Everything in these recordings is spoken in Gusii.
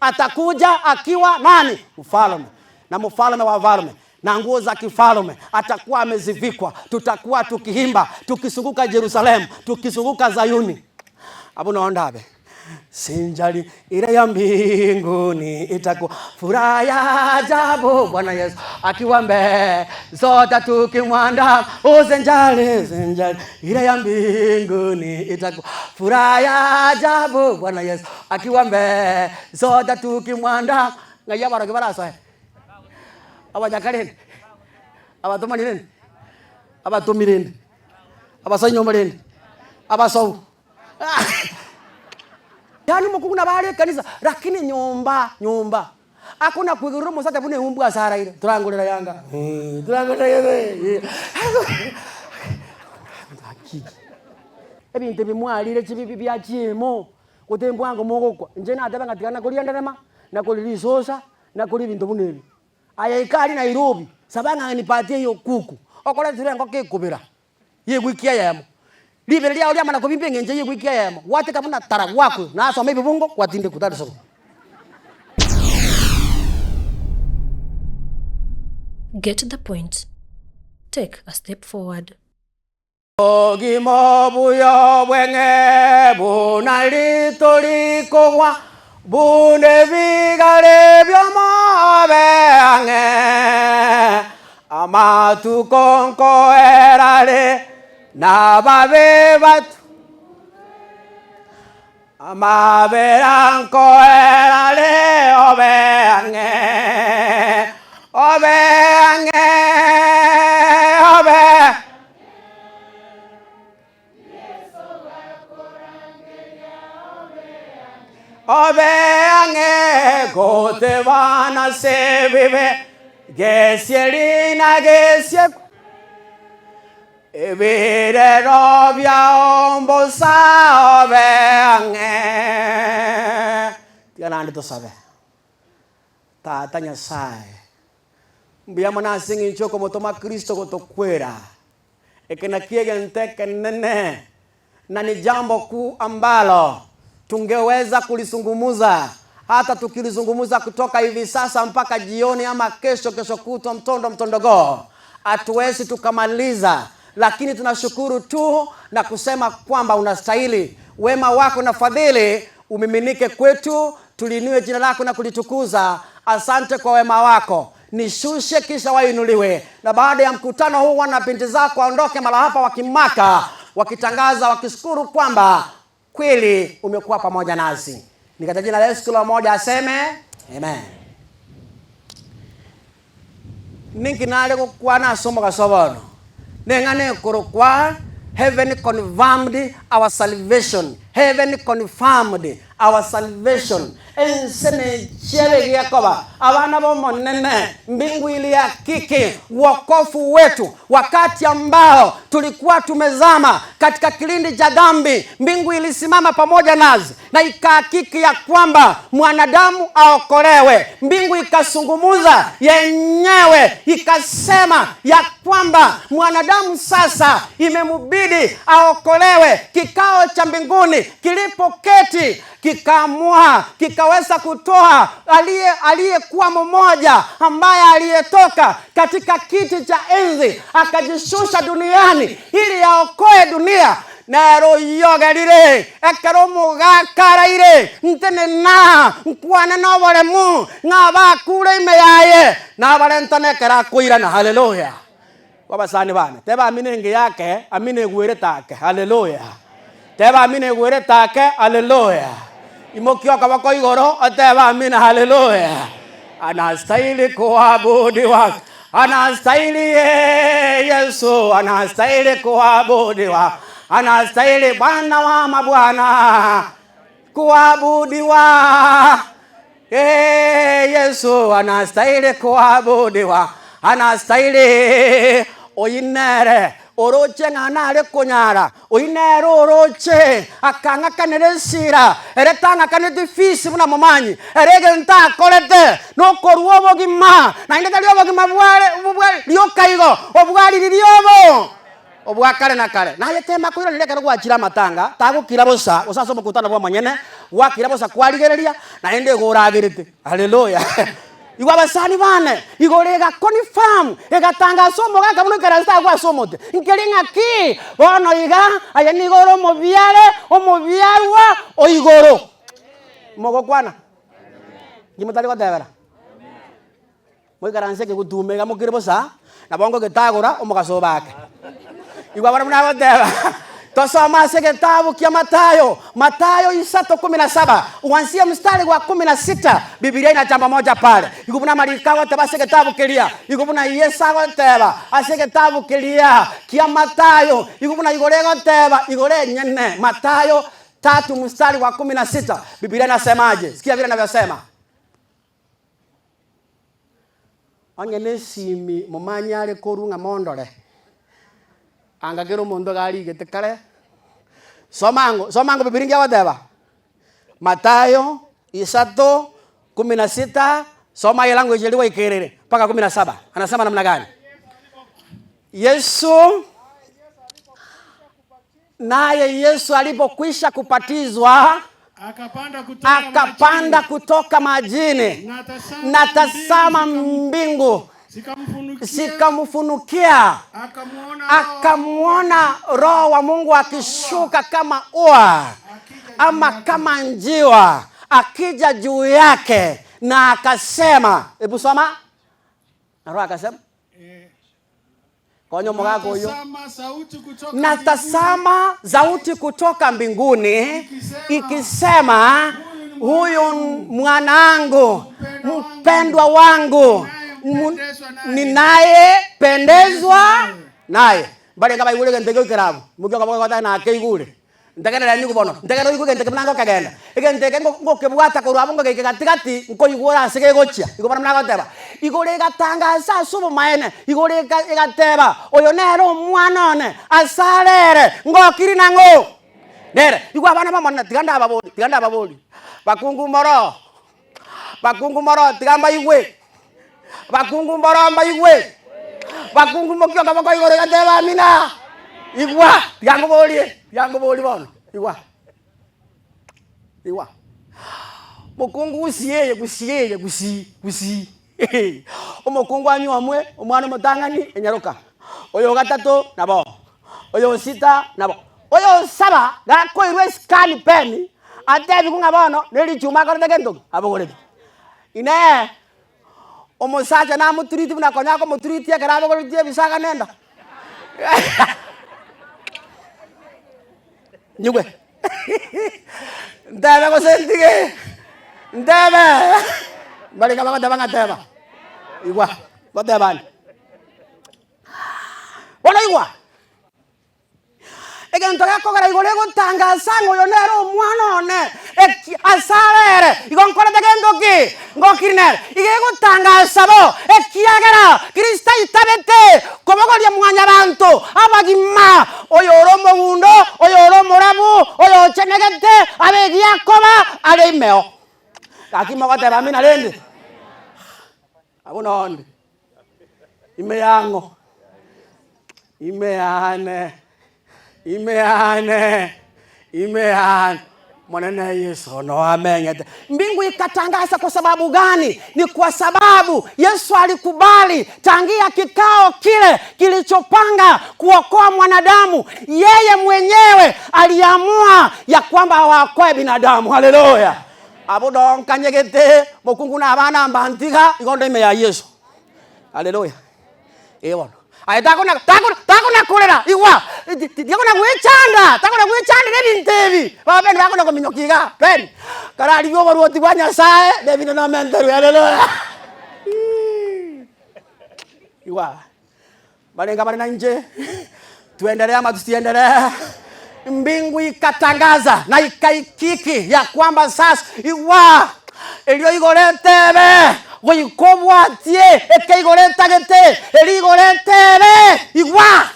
Atakuja akiwa nani? Mfalme, na mfalme wa wafalme na nguo za kifalme atakuwa amezivikwa. Tutakuwa tukiimba tukisunguka Jerusalemu, tukisunguka Zayuni. Abu nondabe sinjali ile ya mbinguni itakuwa furaha ya ajabu, Bwana Yesu akiwa mbele zote tukimwanda. Usinjali, sinjali ile ya mbinguni itakuwa furaha ya ajabu, Bwana Yesu akiwa mbele zote tukimwanda. Ng'ai abarogi barasoe abanyakarende abatomani rende abatomi rende abasai nyomba rende abasou Yaani omokungu nabo are ekanisa lakini nyomba nyomba akona koigorera omosacha buna eumbwa ase araire torangorera yanga torangorera yanga Ebinto ebi mwarire chibibi bia chiemo gote mbwango mogokwa inche nateba ng'a tiga nakoria enderema, nakoria risosa, nakoria ebinto buna ebi. Aye ika aria Nairobi, saba ng'a nipatie eyo kuku, okore ensiro engoko ekobera. Y'ewiki eyemo. Ribero riao riamana kobimba engencho y'ewiki eyemo, gwateka buna tara gwakwe, nasoma ebibungo, gwatindekwa, that is all. Get the point. Take a step forward. Obogima obuya obweng'e buna rito rikogwa, buna ebigare bi'omobe ang'e. Amatuko nkoerare nababe batu, amabera nkoerare obe ang'e, obe ang'e, obe. Obe ang'e gotebana ase ebibe, gesie rina gesie ebirero biao mbosa obe ang'e. Tiga naende tosabe. Tata Nyasae, mbuya mono ase eng'encho okomotoma Kristo gotokwera. Eke nakio egento ekenene, na ni jambo kuu ambalo tungeweza kulisungumuza hata tukilizungumuza kutoka hivi sasa mpaka jioni ama kesho, kesho kutwa, mtondo mtondogoo, hatuwezi tukamaliza, lakini tunashukuru tu na kusema kwamba unastahili. Wema wako na fadhili umiminike kwetu, tuliinue jina lako na kulitukuza. Asante kwa wema wako nishushe kisha wainuliwe. Na baada ya mkutano huu, wana binti zako waondoke mara hapa wakimaka, wakitangaza, wakishukuru kwamba kweli umekuwa pamoja nasi. Ni katika jina la Yesu kila mmoja aseme amen. Ninki nare gokwana ase omogaso bono? Neng'ana ekorokwa Heaven confirmed our salvation, Heaven confirmed our salvation. Ense nechiebe gekoba abana b'Omonene, mbingu ilihakiki wokofu wetu wakati ambao tulikuwa tumezama katika kilindi cha dhambi. Mbingu ilisimama pamoja nasi na ikahakiki ya kwamba mwanadamu aokolewe. Mbingu ikasungumuza yenyewe ikasema ya kwamba mwanadamu sasa imemubidi aokolewe. Kikao cha mbinguni kilipoketi kikaamua kikaweza kutoa aliye aliyekuwa mmoja ambaye aliyetoka katika kiti cha enzi akajishusha duniani ili aokoe dunia nero yogerire ekero omogakaraire ntenena nkwane na oboremu ng'a bakure ime yaye nabarentane ekero akoirana. Haleluya! Abasani bane, teba amina engiya ake, amina egwerete ake. Haleluya! Teba amina egwerete ake, haleluya! Imokia okoboko igoro, otebe amina, haleluya! Anastahili kuabudiwa, anastahili yee Yesu, anastahili kuabudiwa, anastahili Bwana wa mabwana kuabudiwa. Ee Yesu anastahili kuabudiwa, anastahili oyio nere oroche ng'a nare konyara, oyio nere oroche akang'akanera esira, ere tang'akaneti fees buna momanyi, ere egento akorete nokorua obogima, naende tari obogima bware bwa rioka igo, obwariririe obo obwa kare na kare. Naye tema koiraneria ekero gwachire amatanga, tagokira bosa, gose ase omokutano bw'omonyene. Gwakira bosa kwarigereria, naende igo oragerete. Haleluya! Igwa abasani bane, igoro egaconfirm, egatangasa omogaka buna oikaransete agwo ase omote. Nkeri ng'aki? Bono iga, aye nigo ore omobiare, omobiarwa o igoro. Mogokwana? Inki motari gotebera? Moikaranse ekegutumo iga mokire bosa, nabo ngogetagora omogaso obake. Igwa bono buna agoteba, tosome ase egetabu kia Mathayo, Mathayo isato kumi na saba, uansie mstari wa kumi na sita, Bibilia ina jambo moja pale. Igwa buna amariko agoteba ase egetabu keria, igwa buna Yeso agoteba ase egetabu keria kia Mathayo, igwa buna igoro egoteba, igoro enyene, Mathayo tatu mstari wa kumi na sita, Bibilia inasemaje? Sikia vile inavyosema. Onye nesimi momanyare korwa ng'a mondore, anga kera omonto iga arigete kare, soma ango, soma ango bibilia inki egoteba, Mathayo isato kumi na sita, soma aye language eria gwaikerere mpaka kumi na saba, anasema namna gani? Yesu Naye Yesu alipokwisha kupatizwa Akapanda kutoka akapanda majini, kutoka majini, na tazama na tazama mbingu mbingu zikamfunukia, zikamfunukia, akamuona Roho akamwona Roho wa Mungu akishuka kama ua akija juu ama yake. kama njiwa akija juu yake, na akasema. Hebu soma. Na Roho akasema Eh, Konya omogaka oyio. Natazama sauti kutoka Na mbinguni tazama sauti kutoka mbinguni Ikisema, ikisema, Huyu huyu ni mwanangu mpendwa mpendwa wangu ninayempendezwa naye. ninayependezwa naye. Mbarenge abaigure egento ekio goikera abwo, mokia okoboko gotari nakeigure. Ntegerera inwe bono, ntegerera oigwe egento eke buna ngokegenda. Egento eke ngo- ngokebwata korwa abwo ngogeika gati gati, nkoigwa ore ase gegochia. Igo bono buna agoteba, igoro egatangasa ase obomaene, igoro eka egateba, oyo nere omwana one, asare ere, ngokiri nang'o? Nere. Igwa abana b'Omonene, tiga ndababorie, tiga ndababorie, bakungu mboro, bakungu mboro tiga mbaigwe, bakungu mboro mbaigwe, bakungu mokia okoboko igoro iga teba amina, igwa, tiga nkoborie, tiga nkoborie bono, igwa, igwa, mokungu gusii eye gusii eye gusii gusii omokungu anywe omwe, omwana omotang'ani enyaroka, oyo ogatato nabo, oyo osita nabo, oyo osaba gakoirwa escan pen, atebiwe ng'a bono ne richuma akorete gento ki? Abogoreti. Inee! Omosacha namoturiti buna konya akomoturitia ekero abogoretie ebisaga na enda? Nyigwe, ntebe gose ntige? Ntebe? Mbarenge bagoteba ng'a teba, igwa, ngoteba ande. Bono igwa. Egento gekogera igoro egotangasa ng'a oyo nere omwana one, eki asare ere, igo nkorete gento ki? Ngokiri nere. Iga egotangasa bo, ekiagera Kristo aitabete kobogoria mwanyabanto abagima, oyo ore omogundo, oyo ore omorabu, oyo ochenegete, abe egiakoba are imeo. Gaki mogoteba amina rende? Abwo nonde. Ime yang'o? Ime yane, ime yane, ime yane. Monene Yesu noamenyete. Mbingu ikatangasa kwa sababu gani? Ni kwa sababu Yesu alikubali tangia kikao kile kilichopanga kuokoa mwanadamu, yeye mwenyewe aliamua ya kwamba awaokoe binadamu. Haleluya! Abwo donkanyegete mokungu na abana mbantiga, igo nde ime ya Yesu. Haleluya! Ee bono. Aye takona takona takona korera, igwa, ti- ti- tikona gwechanda, takona gwechandera ebinto ebi. Baba bene bakona kominyokia igaa, bene, kararigie oboruoti bwa Nyasaye, na ebinde nomenterwe, haleluya. Igwa. Barenge abare na inche, tuendelee ama tusiendelee? Mbingu ikatangaza na ikaikiki ya kwamba sasa igwa erio igoro etebe goika obwatie eke igoro etagete erio igoro etebe igwa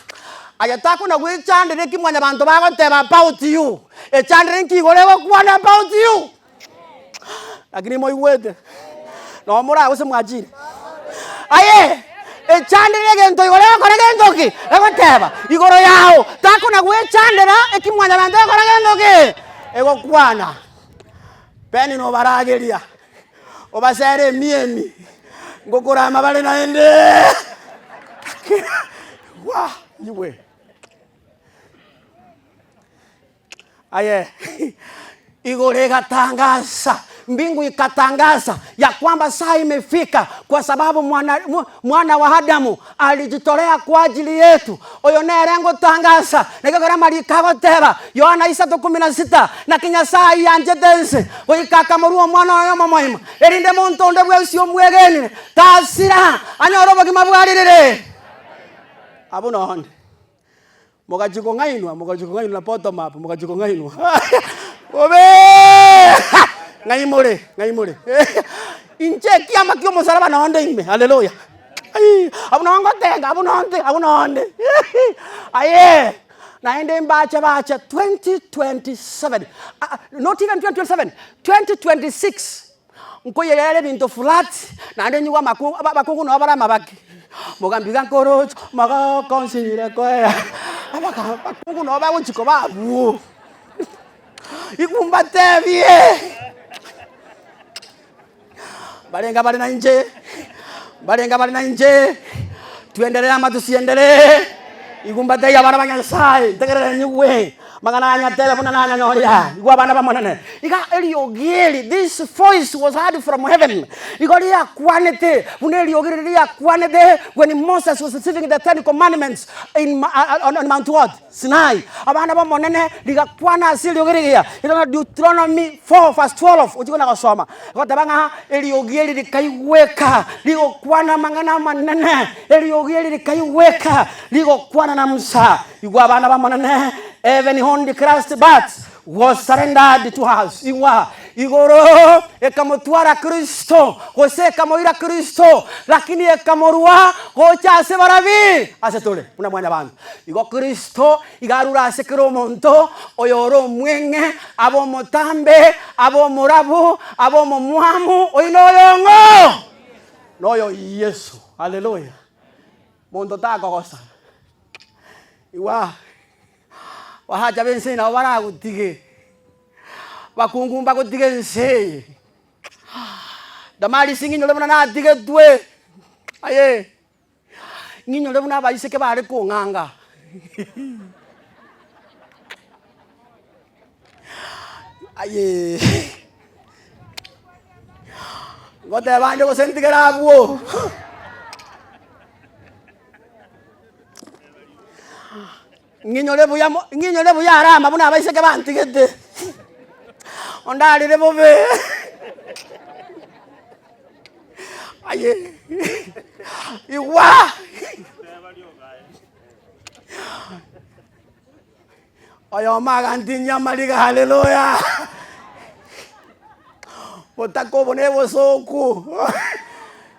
aye takona gwechandera eki mwanyabanto bagoteba about you echandere nki igoro egokwana about you. Lakini moigwete, nabo more agwo gose mwachire. Aye, echandere egento igoro egokora gento ki? Egoteba, igoro yao, takona gwechandera eki mwanyabanto egokora gento ki? Egokwana. Penina obarageria, obasere emiemi, ngokorama bare naende. Wa, igwe. Aye, igoro egatangasa, mbingu ikatangasa ya kwamba saa imefika, kwa sababu mwana, mwana wa Adamu alijitolea kwa ajili yetu. Oyo nere ngotangasa, na ekero amariko agoteba, Yohana isato kumi na sita, Naki Nyasae ayianchete ense, goika akamorua Omwana oye omomoima, erinde monto onde bwensi omwegenire tasira, anyore obogima bwa ririri. Abwo nonde. Mogachia kong'ainwa, mogachia kong'ainwa na bottom up, mogachia kong'ainwa. Bobe! Ng'ai more? Ng'ai more? Inche ekiama kia omosalaba nonde ime, haleluya. Aii, abwo noo ngotenga, abwo nonde, abwo nonde. Aye, naende mbache bache 2027, ah, not even 2027, 2026. Nkoyerera ebinto flat, naende nyigwe amaku abakungu nabo bare amabaki, mogambi iga nkoroche, mogoko nsinyire koera, abaka abakungu nabo bagochia koba abwo, igo mbatebie, mbarenge bare na inche, mbarenge bare na inche, tuendelee ama tusiendelee, igo mbatebie abana ba Nyasaye, ntegerere nyigwe. Amang'ana aya nyatebe buna nanyanyoria, igwa abana b'Omonene. Iga eriogi eri, this voice was heard from heaven, igo riakwanete buna eriogi riria riakwanete when Moses was receiving the ten commandments in on, on Mount what? Sinai. Abana b'Omonene rigakwana ase eriogi rigiya. Rirorio Deuteronomy 4 verse 12, ochie kona gosoma. Egoteba ng'a eriogi eri rikaigweka rigokwana amang'ana amanene, eriogi eri rikaigweka rigokwana na Musa. Igwa abana b'Omonene, even on Christ but was surrendered to us. Igwa igoro ekamotwara Kristo, gose ekamoira Kristo, lakini ekamorua gocha ase barabi ase tore buna mwanyabanto. Igo Kristo iga arure ase kera omonto oyore omweng'e, abe omotambe, abe omorabu, abe omomwamu, oyio noyong'o? Noyo Yeso. Haleluya! Monto takogosa. Igwa, abasacha b'ense eye nabo baragotige, abakungu mbagotige ense eye. Damaris ng'inyore buna natigetwe, aye, ng'inyore buna abaiseke bare kong'anga. Aye, ngoteba ande gose ntigere abwo. Ng'inyore buya mo ng'inyore buya are ama buna abaiseke bantigete, ondarire bobe aye igwa. Oyomo agantinyia amariga, haleluya! Botaka obo na obosooku,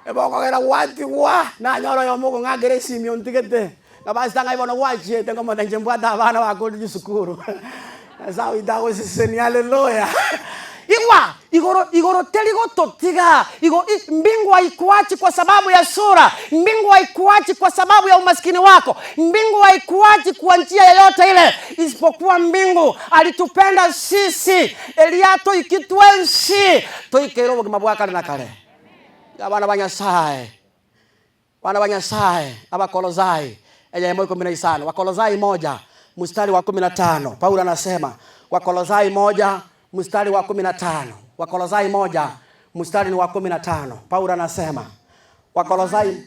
ebokogera gwatigwa, nanyora oyomo okong'akera esimi ontigete, ng'a pastor ng'ai bono gwachiete, nkomotebia inche mbwate abana bakorire chisukuru, Nyasae oito agosesenie, haleluya! Igwa! Igoro, igoro teri gototiga, igo i, mbingu haikuachi kwa sababu ya sura, mbingu haikuachi kwa sababu ya umaskini wako, mbingu haikuachi kwa njia yoyote ile, isipokuwa mbingu alitupenda sisi, eria toiki twensi toikeire obogima bwa kare na kare. Abana ba Nyasaye. Abana ba Nyasae, Abakolosai eyemo ikomi na isano, Wakolosai moja mstari wa kumi na tano. Paulo anasema Wakolosai moja mstari wa 15, Wakolosai moja mstari ni wa 15. Paulo anasema Wakolosai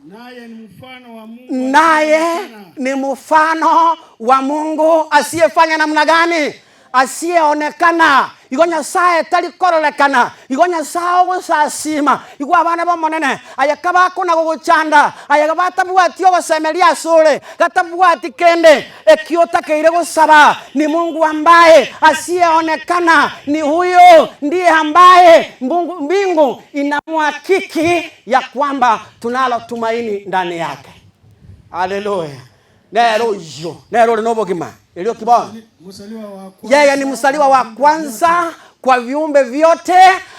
Naye ni mfano wa Mungu naye asiyeonekana. ni mfano wa Mungu asiyefanya namna gani? Asiyeonekana. Igo Nyasae tari kororekana, igo Nyasae ogosasiima, igo abana b'Omonene, aye kabakona gogochanda, aye batabwati ogosemeria asore, gatabwati kende ekio otakeire gosaba, ni Mungu ambaye asiyeonekana, ni huyo ndiye ambaye mbungu, mbingu inamuhakiki ya kwamba tunalo tumaini ndani yake. Haleluya! Nere oyio, nere ore nobogima. Erio ki bono? Mzaliwa wa kwanza Yeye ni mzaliwa wa kwanza kwa viumbe vyote,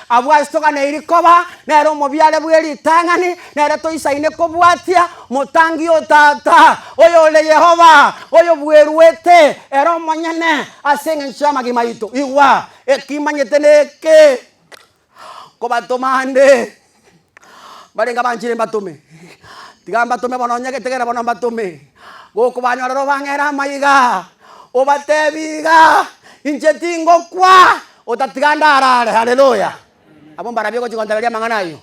abwo ase toganeiri koba, nere omobiare bwe ritang'ani, nere toisaine kobwatia, motangi o Tata, oyore Yehova, oyobweruete ere omonyene ase engencho y'amagima aito. Igwa! Eki manyete neke, nkobatoma ande, mbarenge abanchire mbatome, tiga mbatome bono onye getegera bono mbatome, gokobanyorera obang'ere amaiga, obatebi iga, inche tingokwa, otatiga ndarare, haleluya. Abwo mbarabwo ogochia gonteberia amang'ana ayio.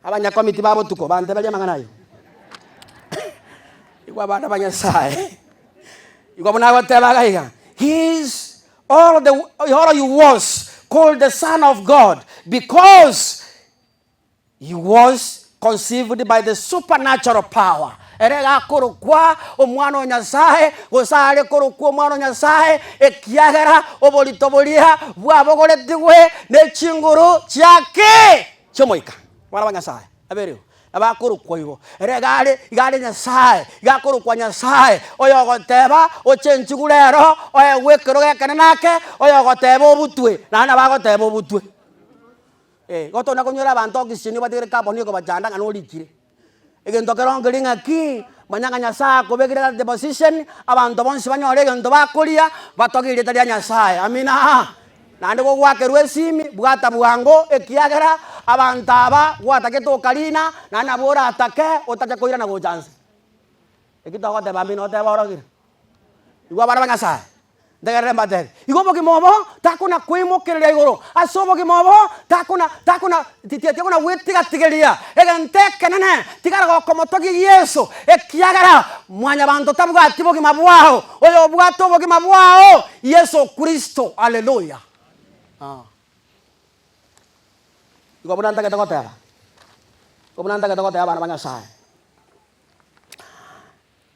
Abanyakomiti ba botuko banteberie amang'ana ayio. Igwa abana ba Nyasaye, igwa buna agoteba iga iga, He is all the all he was called the son of God because he was conceived by the supernatural power. Ere iga akorokwa Omwana o Nyasaye, gose are korokwa Omwana o Nyasaye, ekiagera oborito boria bwabogoretigwe ne chinguru chiake chi'Omoika. Abana ba Nyasaye abereo abakorokwa igo, ere iga are iga are Nyasaye, iga akorokwa Nyasaye, oyogoteba ochenchigwe rero, oegwe ekerogo ekenene ake, oyogoteba obutwe, naende nabo agoteba obutwe. Eh, igo tona konywera abanto oxygen obatigere carbon ekobachanda ng'a norikire. Egento kero nkeri ng'aki, manya ng'a Nyasaye akobekire that position, abanto bonsi banyore egento bakoria, batogie erieta ria Nyasaye, amina. Naende gogoakerwa esimi, bwata bwango, ekiagera abanto aba gwatagete okarina, naende nabo oratake otache koirana gocha nse. Eki togoteba amina otebe orogire. Igwa abana ba Nyasaye, ntegerere mbatebi, igo obogima obo takona koimokereria igoro, ase obogima obo takona takona tiakona gwetiga-tigeria egento ekenene, tigara gokomotogia Yeso, ekiagera mwanyabanto tabwati bogima bwao, oyobwate obogima bwao Yeso Kristo. Haleluya! Igo buna ntagete goteba, igo buna ntagete goteba abana ba Nyasaye.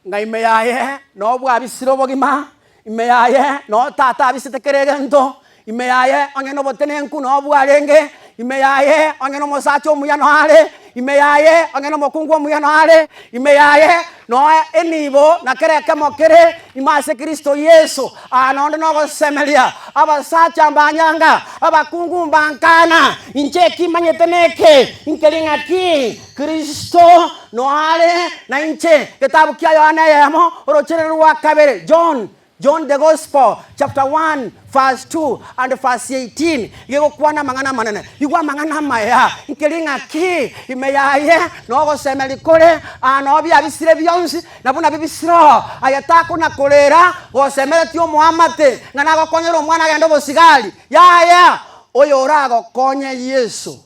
Ng'a ime yaye noo bwabisire obogima, ime yaye noo tata abisete kera egento, ime yaye onye nobotenenku noo bwarenge, ime yaye onye nomosacha omuya noo are, ime yaye onye nomokungu omuya noo are, ime yaye noo enibo na kera ekemo kere ime ase Kristo Yeso. Aa nonde nogosemeria, abasacha mbanyanga, abakungu mbankana, inche eki manyete neke, nkeri ng'aki? Kristo noare nainche. Getabu kia Yohana eyemo, orocherero rwa kabere, John, John the Gospel, chapter 1, verse 2 and verse 18, gegokwana amang'ana amanene. Igwa amang'ana amaya, nkeri ng'aki ime yaye nogosemeria kore, aa noo biabisire bionsi, na buna bibisire oo, aye takona korera gosemeretie omoamate, ng'a nagokonyere omwana agende obosigari. Yaya, oyoragokonye Yeso.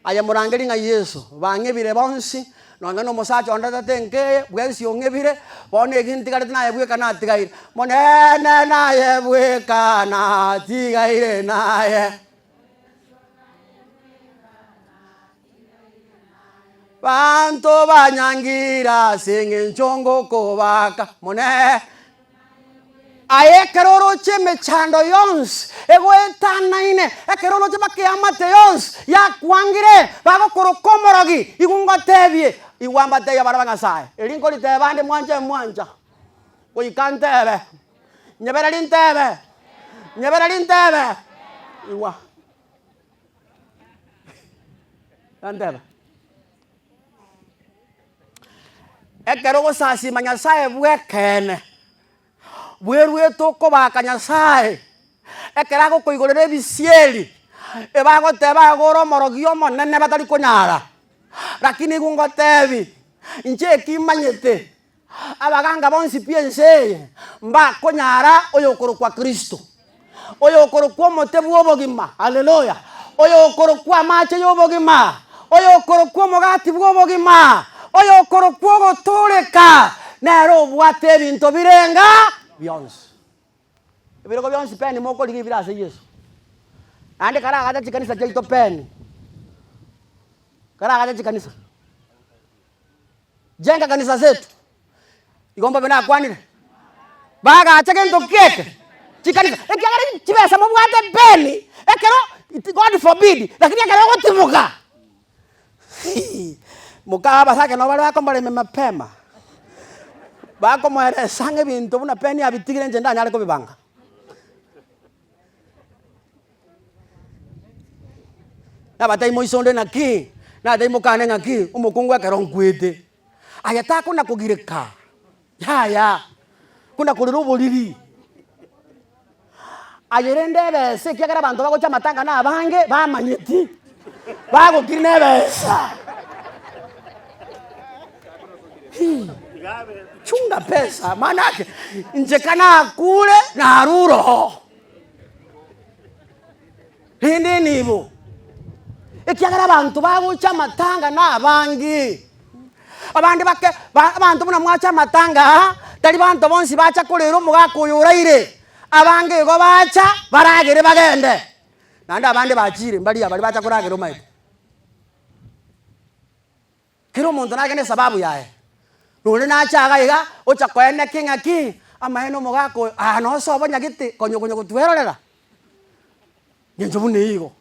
Aye morangerie ng'a Yeso, bang'ebire bonsi, nonya nomosacha onde tata enkeye, bwensi ong'ebire, bono eki ntigarete naye bweka natigaire. Monene naye bweka natigaire naye. Banto banyangire ase eng'encho ngokobaka, Monene. Aye ekero oroche emechando yonsi egoetanaine, ekero oroche mpaka eamate yonsi yakwangire, bagokoroka omorogi, igo ngotebie, igwa mbatebie abana ba Nyasaye, eri nkoriteba ande mwanche mwancha, goika ntebe, nyebereri ntebe, nyebereri ntebe, igwa ntebe. Ekero ogosasima Nyasae bw'ekeene, bweruete okobaka Nyasae, ekero agokoigorera ebisieri, ebagoteba aye ore omorogi omonene batari konyara, rakini nigo ngotebi, inche eki manyete, abaganga bonsi pi ense eye, mbakonyara oyokorokwa Kristo. Oyokorokwa omote bw'obogima, Haleluya, oyokorokwa amache y'obogima, oyokorokwa omogati bw'obogima, oyokorokwa ogotooreka, nere obwate ebinto birenga bionsi. Ebirogo bionsi peni mokorigia ebire ase Yeso. Naende karagache chikanisa chiaito peni, karagache chikanisa, jenga kanisa zetu. Igo mbobe nakwanire? Bagacha gento ki eke? Chikanisa. Ekiagera chibesa mobwate peni, ekero God forbid, lakini ekero ogotimoka moka abasake nabo bare bakomoremia mapema, bakomoeresa ng'a ebinto buna peni abitigire inche ndanyare kobibanga. Nabatebia moise onde naki, nabatebia mokane ng'aki, omokungu ekero nkwete. Aye takona kogireka, yaya, kona korera oboriri. Aye rende ebesa ekiagera abanto bagocha amatanga na abange bamanyeti, bagokiri na ebesa. Hii, chunga pesa maanake inche kanakure narure oo. Rende nibo, ekiagera abanto bagocha amatanga na abange. Abande bake ba abanto buna mwacha amatanga aa, tari banto bonsi bacha korera omogaka oyo oraire, abange igo bacha baragere bagende. Naende abande bachire mbaria baria bacha koragera omanyete. Kera omonto nagende esababu yaye, nonye nache iga iga, ocha koeneka ng'aki, amaene omogaka oyo, aa nonsi obonyagete konya okonya gotwerorera, ng'encho buna eyio igo.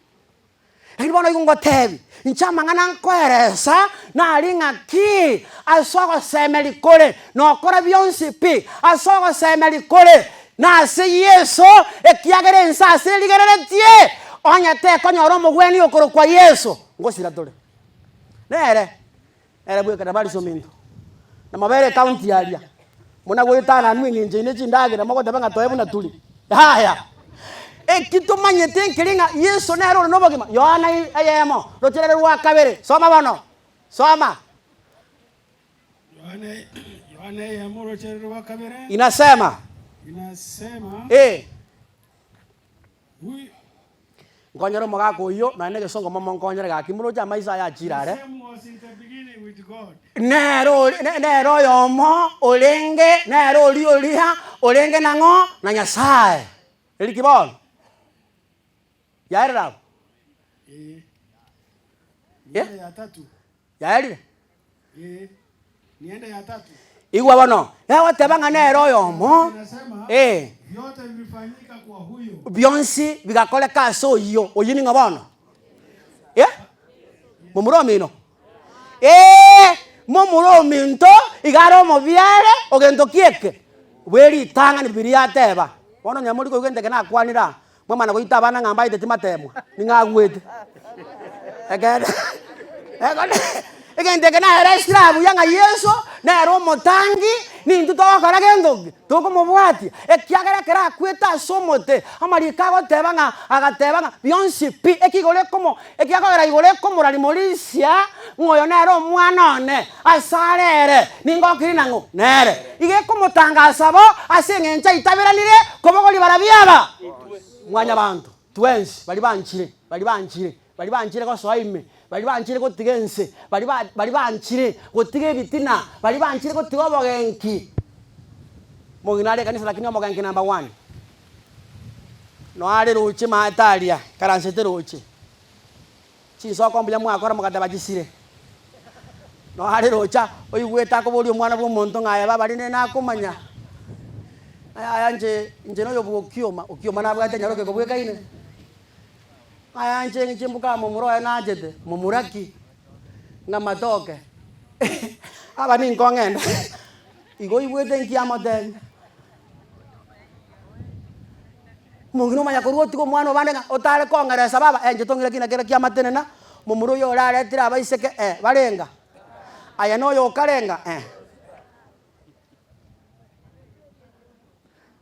Lakini bono igo ngotebi, inche amang'ana nkoeresa nari ng'aki, ase ogosemeria kore, nokora bionsi pi, ase ogosemeria kore, nase Yeso, ekiagera ense ase erigereretie, onye tekonyora omogwenia okorokwa Yeso, ngosira tore. Nere, nere bweka Damaris ominto, na mobere ekaunti aria, buna goetananwa eng'encho eye ne chindagera mogoteba ng'a toe buna tore. Yaya! Eki tomanyete nkeri ng'a Yeso nere ore nobogima, Yohana eyemo, rocherere rwa kabere, soma bono, soma. Yohana Yohana eyemo orocherere rwa kabere Inasema, inasema eh. Huyu Nkonyere omogaka oyio, nonya na egesongo momonkonyere gaki, moroche amaiso aye achire are. same was in the beginning with God. Nere ori ne- nere oyomo orenge, nere oria oria, orenge nang'o? Na Nyasaye. Eriki bono? Yaerire abwo? Eh. Yeah. Niende ya tatu. Yaerire? Eh. Niende ya tatu. Igwa bono, egoteba ng'a nere oyomo, Inasema eh, vyote vilifanyika kwa huyo. bionsi bigakoreka ase oyio. Oyio ning'o bono? Eh? Momura omino? Eeh, momura ominto iga are omobiare ogento ki eke? Bwe ritang'ani bibilia yateba. Bono onye mori koigwa egento eke nakwanire aa, mwamana goita abana ng'a mbaeteti matemwa, ning'o agwete? Ekeene egento eke naeresire aa buya ng'a Yeso nere omotangi, nintwe togokora gento ki? Tokomobwatia, ekiagera ekero akwete ase omote, amariko agoteba ng'a agateba ng'a bionsi pi, eki igoro ekomo ekiagera igoro ekomorari morisia, ng'a oyo nere omwana one, asare ere, ningokiri nang'o? Nere. Iga ekomotangasa bo ase eng'encho aitaberanire kobogoria barabwo aba mwanyabanto twensi baria banchire, baria banchire, baria banchire gosoa ime, baria banchire gotiga ense, baria ba baria banchire gotiga ebitina, baria banchire gotiga obogenki. Omong'ina are ekanisa lakini omogenki number one. Noare roche maate aria, ikaransete roche. Chinsoko mbuya mwakora mogateba chisire. Noare rocha oigwete akoboria omwana bwa omonto ng'a aye baba rende nakomanya. Yaya inche inche noyo bwa Okioma, Okioma nabwate nyaroke kobwekaine. Aya inche ng'iche mbuka momura oye nachete, momura ki? Ng'a matoke. Aba ninko ng'ende, igo oigwete nki amotebia? Omong'ina omanya korwa otiga omwana obande ng'a otare kong'eresa baba, eh inche tong'ira kina kere kiamatenena, momura oyo oraretire abaiseke eh barenga, aye noyo okarenga eh.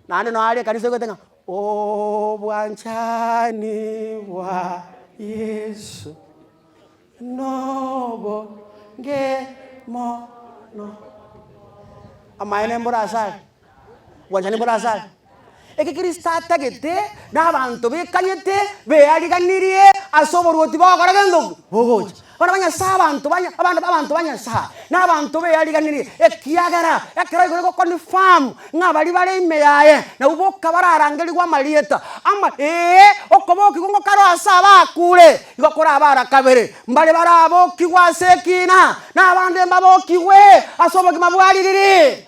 Naende noyo aria ekanisa oigwete ng'a obwanchani bwa Yeso nobonge mono. Amaene mbore ase aria, obwanchani mbore ase aria. Eke Kristo atagete na abanto bekanyete beariganirie ase oboruoti bogokora gento ki? Bogocha. Abana ba Nyasae abanto ba abana abanto ba Nyasae na abanto beariganirie, ekiagera ekero igoro egoconfirm ng'a baria bare ime yaye nabwo boka bararangerigwe amarieta ama ee, okobokigwa ngokare ase abakure, igo korabe ara kabere, mbare barabokigwe ase ekina, na abande mbabokigwe ase obogima bwa ririri.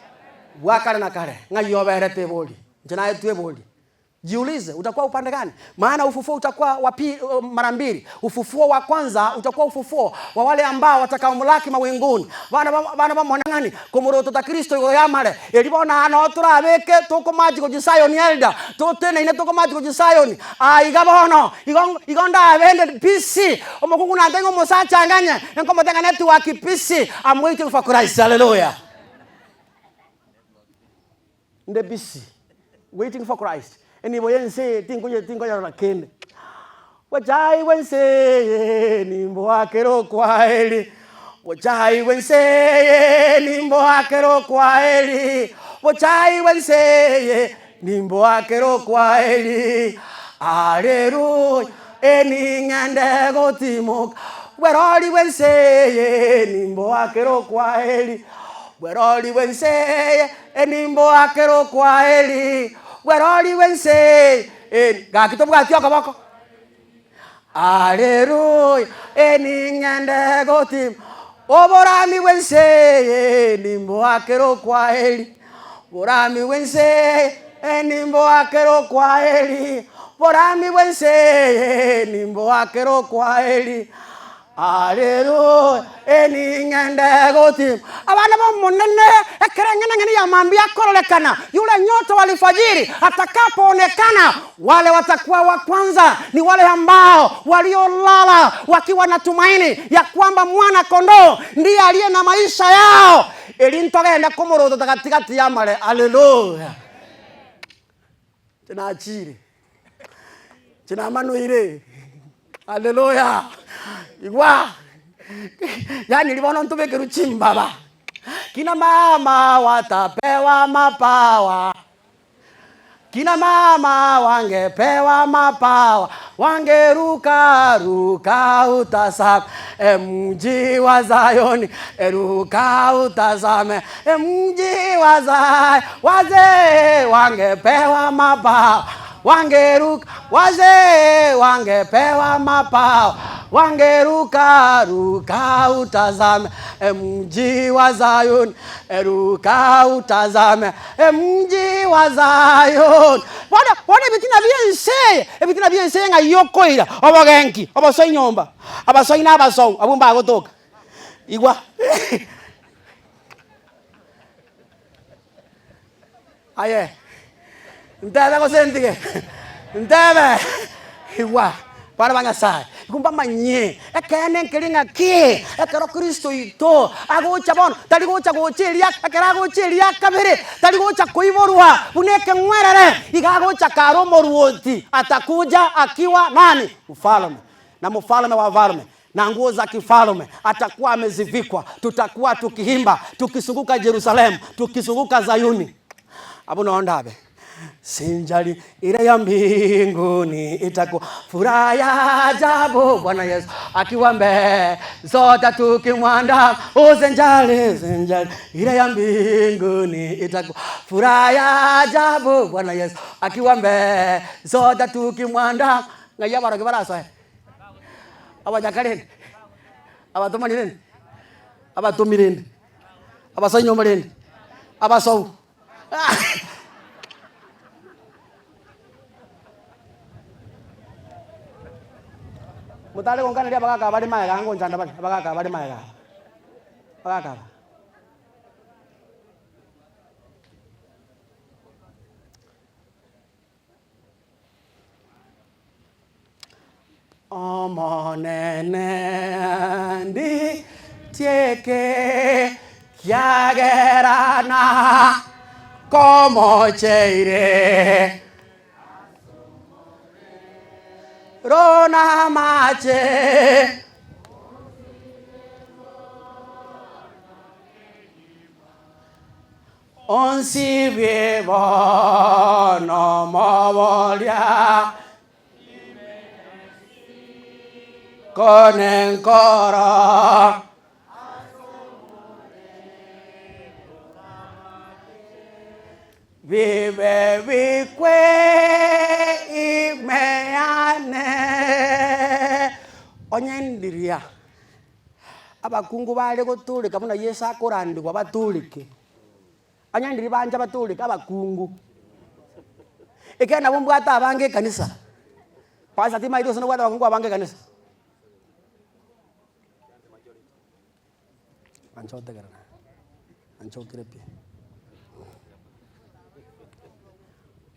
Bwa kare na kare, ng'ai oberete ebori? Inche naetwe ebori. Jiulize, utakuwa upande gani? Maana ufufuo utakuwa wa pi, mara mbili. Ufufuo wa kwanza utakuwa ufufuo wa wale ambao watakaomlaki mawinguni. Bana ba bana b'omonang'ani komorotota Kristo igoro y'amare. Erio bono aa noo torabeke tokomachi gochia Sayoni elder, toteneine tokomachi gochia Sayoni. Aa iga bono, igo igo ndabende busy, omokungu nantebie ng'a omosacha anganye, nkomotebia ng'a network busy, I'm waiting for Christ, hallelujah. Nde busy waiting for Christ. Enibo y'ense eye tinkoye tinkoyerora kende. Bochai bw'ense eye nimboakere okwaeri, Bochai bw'ense eye nimboakere okwaeri, Bochai bw'ense eye nimboakere okwaeri, Aleluya, ening'ende gotimoka, Bwerori bw'ense eye nimboakere okwaeri, Bwerori bw'ense eye enimboakere okwaeri, Bwerori bw'ense eye Ee, gaki tobwati okoboko. Aleluya, ening'ende gotima oborami bw'ense eye, nimboakere okwaeri. Borami bw'ense eye, nimboakere okwaeri. Borami bw'ense eye, nimboakere okwaeri. Aleluya, ening'ende gotiima. Abana b'Omonene, ekero eng'enang'eni ya mambia akororekana, yule nyota wa alfajiri atakapoonekana, wale watakuwa wa kwanza ni wale ambao waliolala wakiwa na tumaini ya kwamba mwana kondoo ndiye aliye na maisha yao. Eri ntogende komorotota gati-gati y'amare. Aleluya. Tinachire, tinamanoire, Haleluya! Igwa, yaani ribono ntobekerwe chimbaba, kina mama watapewa mapawa, kina mama wangepewa mapawa, wangeruka ruka utazame mji wa Zayoni, ruka utazame mji wa Zayoni, wazee wangepewa mapawa, wangeruka, wazee wangepewa mapawa, wangeruka ruka utazame mji wa Zayuni, ruka utazame mji wa Zayuni. Bono bono ebitina bi'ense eye, ebitina bi'ense eye ng'ai okoira obogenki, obosoi nyomba, abasoi na abasou abwo mbagotoka. Igwa Aye, ntebe gose ntige? Ntebe? Igwa, bana ba Nyasaye, igo mbamanyie ekeene nkeri ng'aki, ekero Kristo oito agocha bono, tari gocha gocha eria ekero agocha eria kabere, tari gocha koiborwa buna ekeng'werere, iga agocha kare omoruoti, atakuja akiwa nani? Mfalme, na mfalme wa wafalme, na nguo za kifalme atakuwa amezivikwa, tutakuwa tukiimba tukisunguka Jerusalemu, tukisunguka Zayuni. Abwo noo ndabe sinjali ile ya mbinguni itakuwa furaha ya ajabu, Bwana Yesu akiwa mbele sote tukimwandama. Usinjali, sinjali ile ya mbinguni itakuwa furaha ya ajabu, Bwana Yesu akiwa mbele sote tukimwandama. Ng'ai abarogi barasoe? Abanyaka rende, abatomani rende, abatomi rende, abasai nyomba rende, abasou. Motare gonkaneria abagaka aba bare magega ngonchanda bare, abagaka aba bare magega aba, abagaka aba. Omonene ndichieke, kiagera nakomocheire. Ro namache. Onsibie bono moboria kone nkoro. Bibe bikwe ime yane. Onye ndiria abakungu bare gotooreka buna Yeso akorandigwa batooreke. Onye ndiri bancha batooreke abakungu, ekiagera nabo mbwate abange ekanisa, pastor timaeti gose nobwate abakungu abange ekanisa? Ancha otegerere, ancha okire pi.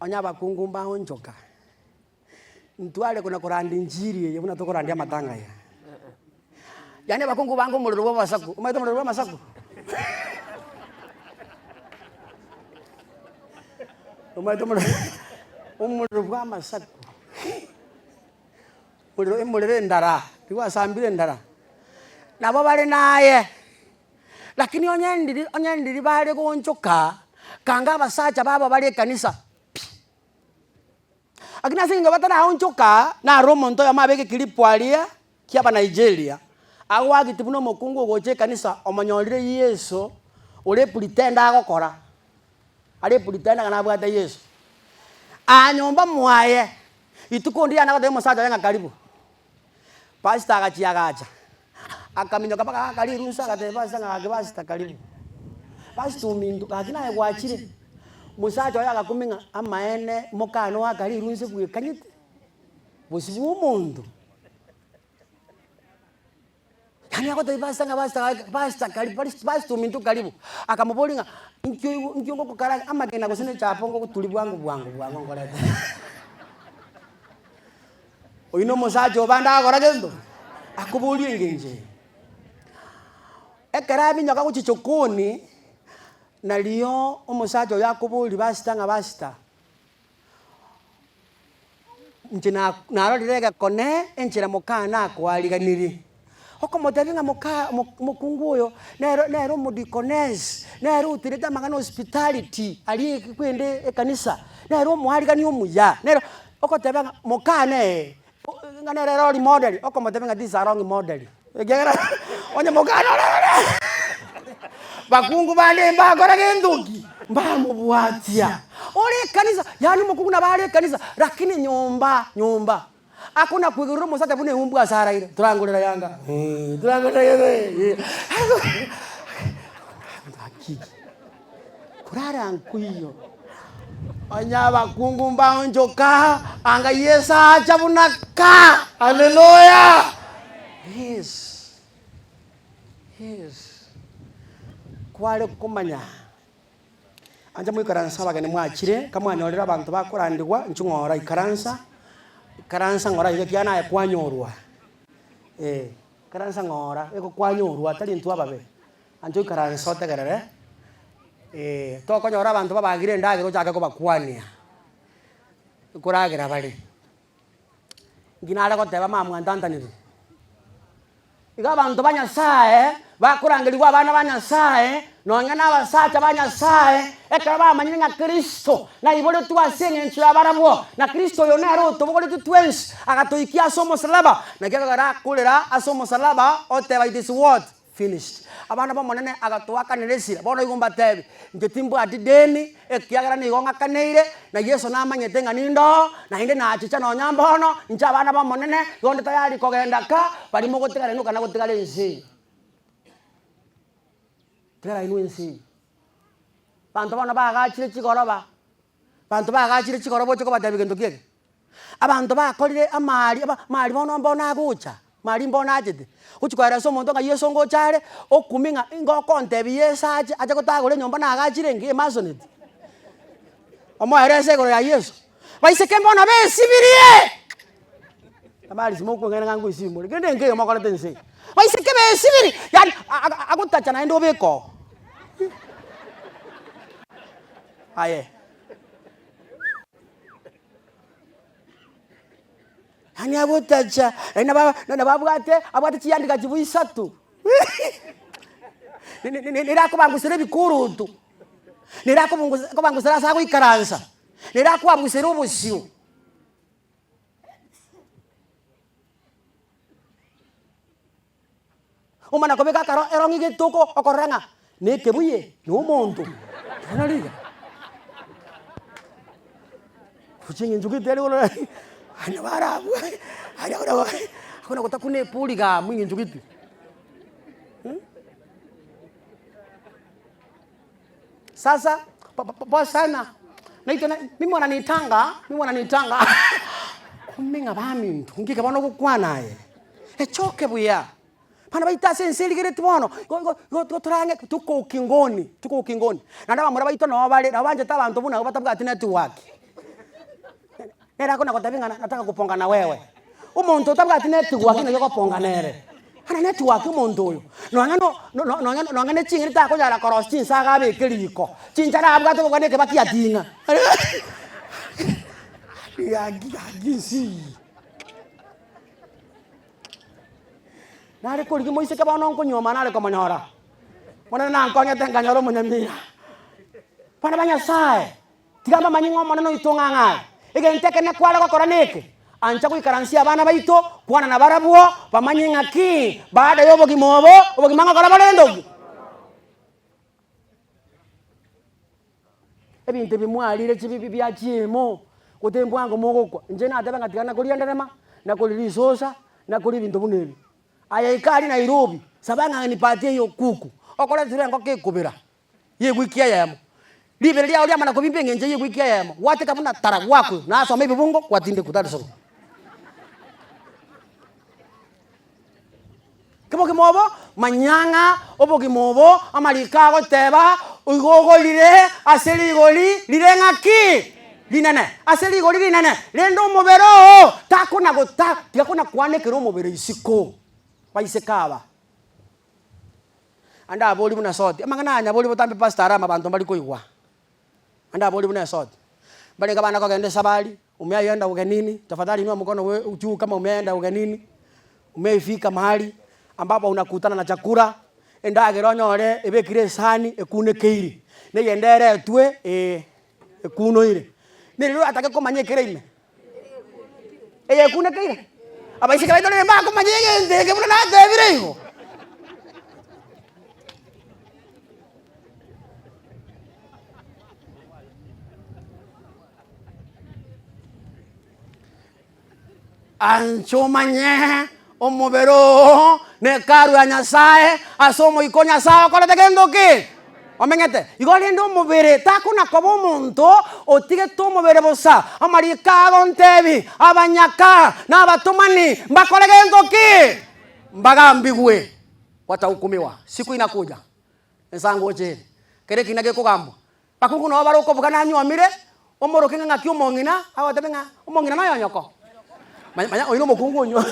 Onye abakungu mbaonchoka, ntware kona korandia injiri eye buna tokorandia amatanga aya. Yaani abakungu bange omorero bwa amasaku, omanyete omorero bwa amasaku? Omanyete omorero. Omorero bwa amasaku, omorero emorero endara, riria gwasambire endara, nabo bare naye, lakini onye ndiri onye ndiri bare goonchoka, kanga abasacha babo bare ekanisa pi. Lakini ase eng'encho bataraonchoka, naro omonto oyomo abeke clip aria, kia Abanigeria, agoagete buna omokungu ogocha ekanisa omonyorire Yeso ore epretender agokora, are epretender ng'a nabwate Yeso. Aa nyomba mwaye, rituko ndiria nagotebia omosacha oye ng'a karibu, pastor agachia agacha, akaminyoka mpaka agaka rirunsa agatebia pastor ng'a gaki pastor karibu. Pastor ominto gaki naye gwachire, omosacha oye agakumia ng'a amaene mokane oaka rirunsa bwekanyete, bosio bwa omonto. Yaani agotebia pastor ng'a pastor gaki pastor karibu pastor ominto karibu, akamoboria ng'a inki oigwe inki ogokara amagena gose na echapo ngogoturia bwango bwango bwango nkorete. Oyio na omosacha obande agokora gento? Akoboria engencho eye. Ekero abinyoka gochia chokoni, nario omosacha oyo akoboria pastor ng'a pastor, Inche na narorire egekone enchera mokane nakoariganirie, okomotebia ng'a moka mo mokungu oyo, nere nere omodikoness, nere oterete amang'ana hospitality aria kwende ekanisa, nere omoarigania omuya, nere ogoteba ng'a mokane ee, ng'a nere role model, okomotebia ng'a this is a wrong model, ekiagera onye mokane ororore bakungu bande mbakora gento ki? Mbamobwatia. Ore ekanisa, yaani omokungu nabo are ekanisa, lakini nyomba nyomba akona koigorera omosacha buna eumbwa ase araire, torangorera yanga eh, torangorera yanga eh, gaki korara nkoiyo. Onye abakungu mbaonchoka, anga Yeso acha buna ka. Haleluya! Yes, yes. Kware komanya, ancha moikaranse abageni mwachire, kamwanyorire abanto bakorandigwa, inchuo ng'ora ikaransa, ikaransa ng'ora iga ekiagera naye kwanyorwa, eh, ikaransa ng'ora, egokwanyorwa tari intwe ababe. Ancha oikaranse otegerere, tokonyora abanto babagire endagera ochake kobakwania, nkoragera bare. Inki nare goteba mama mwantantanire? Iga abanto ba Nyasaye, bakorangerigwa abana ba Nyasaye, nonya na abasacha ba Nyasaye, ekero bamanyire ng'a Kristo naiboretwe ase eng'encho ya barabwo, na Kristo oyo nere otobogoretie twensi, agatoikia ase omosalaba, naki ekero akorera ase omosalaba, oteba it is what? Finished. Abana b'Omonene agatoakanera esira. Bono igo mbatebi, inche timbwati deni, ekiagera nigo ng'akaneire, na Yeso namanyete ng'a ninde oo, naende nachicha nonya mbono, inche abana b'Omonene, igo nde tayari kogenda ka, baria mogotigara inwe kana gotigara ense eye. Tigara inwe ense eye. Abanto bono baagachire chigoroba, abanto baagachire chigoroba oche kobatebia gento ki eke? Abanto bakorire amari aba amari bono mbono agocha, mari mbono achete, gochi koeresa omonto ng'a Yeso ngocha are, okumia ng'a ngokontebia Yeso ache, ache gotagora enyomba nagachire engiya emasoneti, omoerese igoro ya Yeso. Baiseke mbono besibirie, amari simokweng'aina ng'a ngoisibi more, kende nkeiyo mokorete ense eye. Baiseke besibirie, yaani a- agotacha naende obeke oo. Aye. Yaani agotacha, naende nabo nabo abwate abwate chiandikachibu isato, nere akobangusera ebikoroto, nere akobungusa kobangusera ase agoikaransa, nere akoabusera obosio. Omana kobeka akaro erong'i getoko okorora ng'a nekebuye na omonto, bono riga. Gochia eng'encho gete aria korora aria barabwo aria korora akona gotakuna epuri igaa amo eng'encho gete. Sasa poa sana naitwe na mimi wananitanga mimi wananitanga kumbe ng'a baminto ngike bono ogokwana aye, echoke buya, bana baito ase ense erigeretie bono igo igo igo igo torang'e tuko ukingoni tuko ukingoni, naende abamura baito nabo bare nabo banchete abanto buna abwo batabwati network. Nere akona-gotebia ng'a nataka kuponga na wewe. Omonto otabwati network naki ogoponga nere. Ana network omonto oyo, nonya no no nonya nonya ne ching'eni takonyara korosia chinsaga abeke riko, chinchara abwate kobua na ekebaki ating'a. Gaki gaki nsii. Nare korigia moiseke bono nkonyuoma nare komonyora, Omonene nankonyete nkanyora omonyamira. Abana ba Nyasaye, tiga mbamanye ng'a Omonene oito ng'a ng'are. Egento ekenene kware gokora neke, ancha goikaransia abana baito, kwana nabarabwo, bamanye ng'aki baada ya obogima obo, obogima ngokora borende obwo. Ebinto ebi mwarire chibibi bia chiemo, gose mbwango mogokwa, inche nateba ng'a tiga nakoria enderema, nakoria risosa, nakoria ebinto buna ebi. Aye ika aria Nairobi, saba ng'a nipatie eyo kuku, okore ture engoko ekobera, ya ewiki eyemo, ribere riago riamana kobimba eng'encho ya ewiki eyemo, gwateka buna tara gwakwa, nasoma ebibungo gwatindekwa tari soma. Obogima obo, manya ng'a obogima obo amariko agoteba, igo ogorire ase rigori rire ng'aki? Rinene. Ase rigori rinene. Rende omobere oo takona gota tiga kona kwanekera omobere isiko. Baiseke aba. Ande abori buna soti, amang'ana aya nyabori botambe pastor arama abanto mbari koigwa. Ande abori buna esoti. Mbarenge abana kogenda esabari, umeaenda ugenini, tafadhali inua mkono we juu kama umeenda ugenini, umeifika mahali ambapo unakutana na chakula, endagera onyore ebekire esani ekunekeiri, na eyende eretwe eh ekunoire. Neri oratake komanya ekere ime? Eye ekunekeire? Abaiseke baito rende mbakomanya egento eke buna natebire igo. Ancha omanye omobere oo na hekalu ya Nyasaye, ase omoika o Nyasaye okorete gento ki? Omenyete. Igo rende omobere takona koba omonto otigete omobere bosa. Amariko agontebi, abanyaka na abatomani mbakore gento ki? Mbagambigwe, watahukumiwa. Siku inakuja, ensango oche ere, kere ekina gekogambwa. Bakungu nabo bare okobuga nanyuomire, omoroke ng'a ng'aki omong'ina, agotebe ng'a omong'ina noyo onyoko. Manya manya oyio na omokungu onywo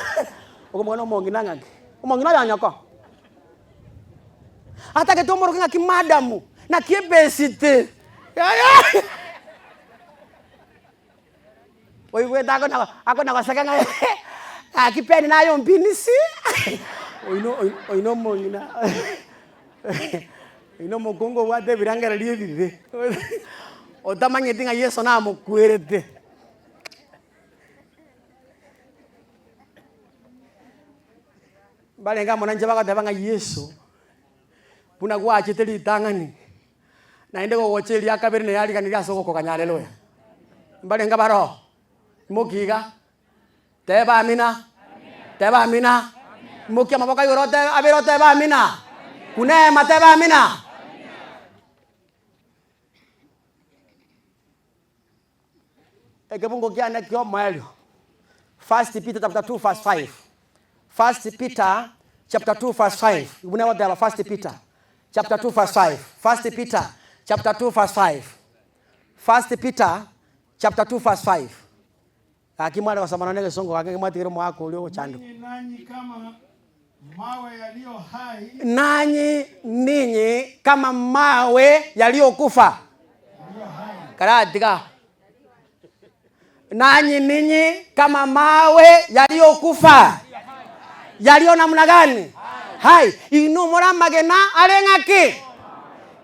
okomoboria omong'ina ng'aki, omong'ina oyo onyoko. Atagete omoroke ng'aki madam, naki ebesiti yaya oigwete akona akona goseka ng'a gaki peni naye ompinisi oyio oyio na omong'ina oyio na omokungu obwate ebirengererio ebibe otamanyeti ng'a Yeso namokwerete. Mbarenge amo nainche bagoteba ng'a Yeso buna gwachete ritang'ani. Naende gogocha eria kabere naye ariganirie ase ogokoganya Haleluya. Mbarenge baroo, imokia iga, teba amina, teba amina, imokia amaboko igoro otebe abere otebe amina, buna eema teba amina. Ekebungo kiane ki'omoerio, First Peter chapter 2 verse 5. First Peter chapter 2 verse 5. Buna egoteba First Peter chapter 2 verse 5. First Peter chapter 2 verse 5. First Peter chapter 2 verse 5. Gaki mware gosoma nonya egesongo gaki mwatigire omogaka oria ogochandwa. Ninyi nanyi kama mawe yaliyo hai Nanyi ninyi kama mawe yaliyokufa. yaliyo hai Karatiga. Nanyi ninyi kama mawe yaliyokufa. Yaliyo namna gani? Hai. Inwe more amagena are ng'aki?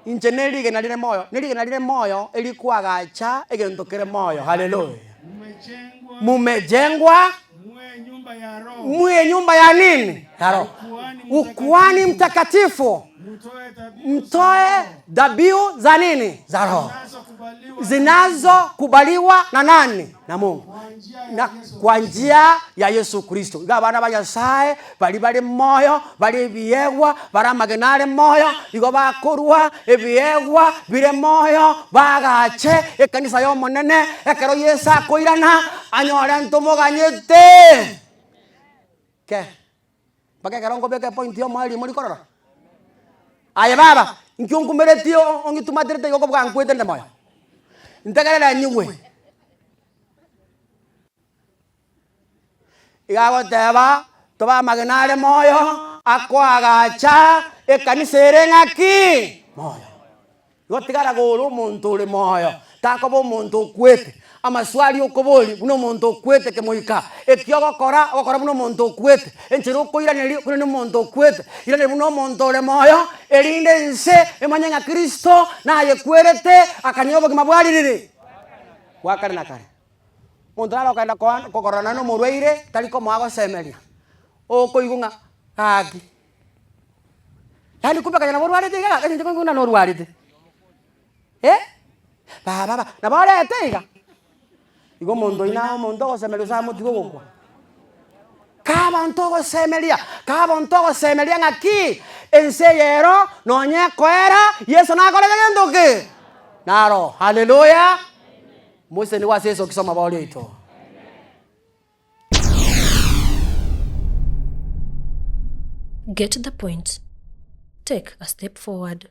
Inche nerigena rire moyo, nerigena rire moyo erikwagacha egento kere moyo. Haleluya. Mmejengwa Mumejengwa muwe nyumba ya roho mwe nyumba ya nini? Ya roho. Ukuhani Ukuhani mtakatifu, mtoe dhabihu mtoe dhabihu za nini? Za roho zinazokubaliwa zinazokubaliwa na nani? Na Mungu kwa njia ya na Yesu kwa njia ya Yesu Kristo. Iga abana ba Nyasaye baria bare moyo, bare ebiegwa, bare amagena are moyo, igo bakorua ebiegwa bire moyo, bagache ekanisa y'Omonene, ekero Yeso akoirana, anyore ntomoganyete. Ke, mpaka ekero nkobeka epoint y'omoerio mori korora. Aye baba, inki onkumeretie ong'itumaterete igo okobuga nkwete nde moyo? Ntegerere nyigwe. Iga agoteba, tobe amagena are moyo, akoagacha ekanisa ere ng'aki? Moyo. Igo tigara gore omonto ore moyo, takoba omonto okwete. Amaswali okoboria buna omonto okwete kemoika, eki ogokora, ogokora buna omonto okwete, enchera okoiraneria okoiraneria omonto okwete, iraneria buna omonto ore moyo, erinde ense emanye ng'a Kristo nayekwerete akanyora obogima bwa ririri bwa kare na kare. Omonto nare okogenda koa kokororana na omorwaire tari komoa gosemeria, okoigwa ng'a gaki, yaani kumbe kanya nabo orwarete iga gaki inche nkoigwa buna norwarete. Eh, baba ba, nabo orete iga. Igo omonto oyio naye omonto ogosemeria gose amotige ogokwa. Kaa abanto ogosemeria, kaa abanto ogosemeria ng'aki, ense eye ero nonye ekoera, Yeso nakorete gento ki? Naro. Haleluya! Moisenigwe ase Yeso Kristo omobori oito. Get the point. Take a step forward.